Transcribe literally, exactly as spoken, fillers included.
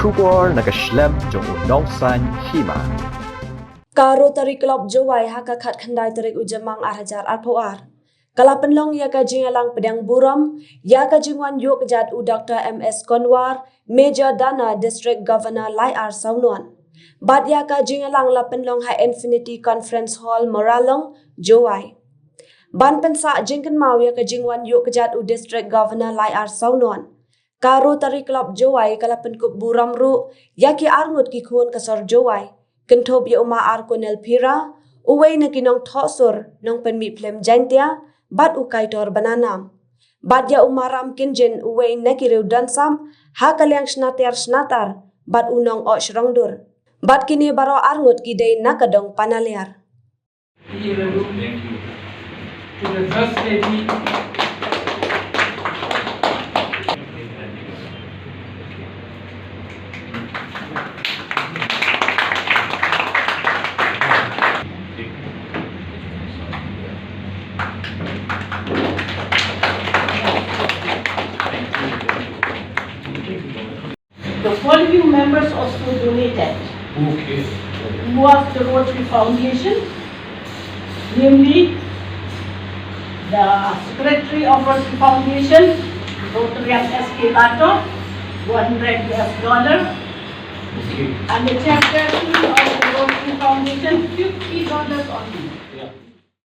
Khubor na ka shlem jong u nongsan hima. Ka Rotary Club Jowai ha ka khatkhyndai tarik u Jymmang ar hajar arphew ar ka la pynlong ïa ka jingïalang pdiang burom ïa ka jingwan ïuh kjat u Doctor M S Konwar, Major Dana, District Governor lai ar saw nuan. Bad ïa ka jingïalang la pynlong ha Infinity Conference Hall, Moralong, Jowai. Ban pynsah jingkynmaw ïa ka jingwan ïuh kjat u District Governor lai ar saw nuan, ka Rotary Club Jowai ka la pynkup burom ruh ïa ki arngut ki khun ka sor Jowai, kynthup ïa u Ma Arkonel Phira, uwei na ki nongthoh sur, nongpynmih phlim Jaintia, bad u Kaitor Bananam. Bad ïa u Ma Ram Kynjin, uwei na ki riew Donsap ha ka liang shna tiar shna tar, bad u nong-oh shrong dur. Bad kine baroh arngut ki dei na ka dong Panaliar. To the first lady. The following members also donated. Okay. Who was the Rotary Foundation, namely the Secretary of Rotary Foundation, Rotarian S K Lato, one hundred U S dollar, okay, and the chairperson of the Rotary Foundation, fifty dollars only.